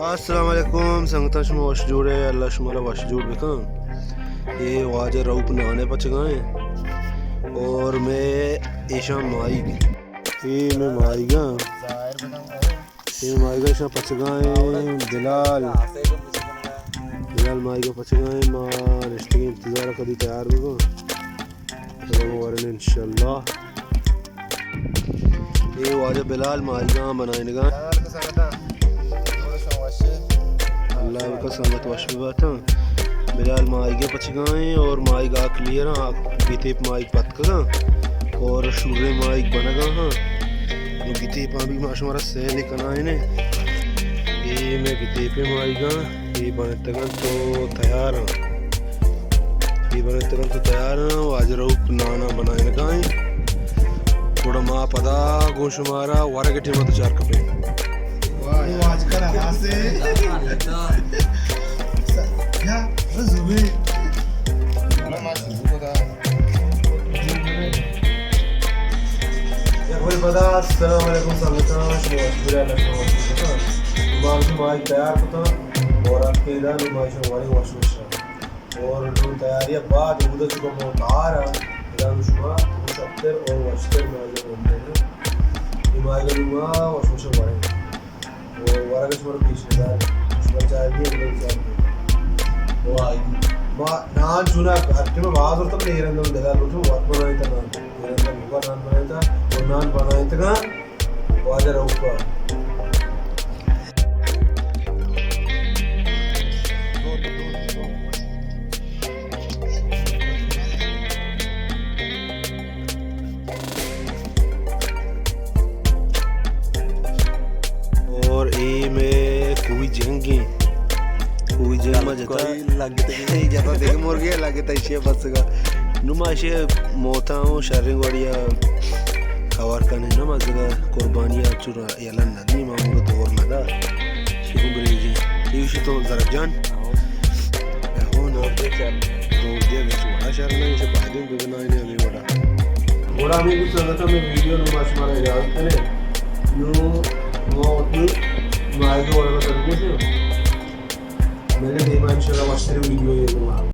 السلام علیکم سنگتاں، شما وش جوڑ ئے؟ اللہ شمارا وش جوڑ بکن۔ اے واجہ رؤپ نانے پچگائیں اور میں ایشاں ماہیگ، اے میں ماہیگاں، اے ماہیگاں ایشاں پچگائیں۔ بلال، بلال ماہیگاں پچگائیں، ما نشتگیں انتظار کدی تیار ببن۔ سلام ورن انشاءاللہ۔ اے واجہ بلال ماہیگاں بنائینگاں۔ اللہ کا سنگت وش باتاں۔ بلال ماہیگے پچگائیں اور ماہیگ آ کلیئر آں، گتیپ ماہیگ پتکگاں اور شورے ماہیگ بنگا ہاں۔ نو گتیپاں بھی ما شمارا سیل کنائینے۔ اے میں گتیپے ماہیگاں۔ اے بنتگن تو تیار ہیں۔ اے بنتگن تو تیار ہیں۔ واجہ رؤپ نانا بنائینگائیں۔ گڑا ما پدا گوں شمارا ورگ ٹیم تو چار کپیں۔ واہ، واجہ کرا ہاسے۔ یا، زبے۔ یک بار پدا السلام علیکم سنگتاں، شما وش بوتگ، اللہ شما وش بوتگ۔ ما ہمشی ماہیگ تیار کتاں اور اتکیں ادا نوں ما ایشاں واریں وش وش۔ اور نوں تیاری بعد اودا چکا موتار ادا نوں شما وشتر اور وشتر ماہیگ بنتے ہیں۔ یہ ماہیگ نوں ما وش وش واریں۔ ورگ شمارا پیش ندار، شما چاہ دیئے، بلے چاہ دیئے۔ واہ۔ ما نان چونا ہر ٹیم باز ورتا، بلے ایران دم دگا لوٹو، وقت بنائیتا نان۔ ایران دم یوگا نان بنائیتا، اور نان بنائیتگا واجہ رؤپا۔ اور اے میں کوئی جنگ ہیں، کوئی جنگ ما جتا۔ کوئی لگتے ہیں، جب دیکھ مرغی لگتا ہے، شے بس کا۔ نو ما شے موتا ہوں، شریں گوڑیا کور کنے، نو ما زگا قربانی چورا۔ یلہ ندی، ما مورا دور ندا۔ شکو بریجی۔ ایوشی تو زرب جان۔ ہو۔ ہو نا۔ دور دے چل۔ دور دے گچ وڑا شر نہ، اسے بایدیں ببنائیں ہمیں وڑا۔ وڑا ہمیں کچھ سنگتا میں ویڈیو نو ما شمارا اجازت کنے۔ نو ما وتی ماہیگ وڑا تنگوشی۔ ملے دیما انشاءاللہ وشتریں ویڈیو یہ نو۔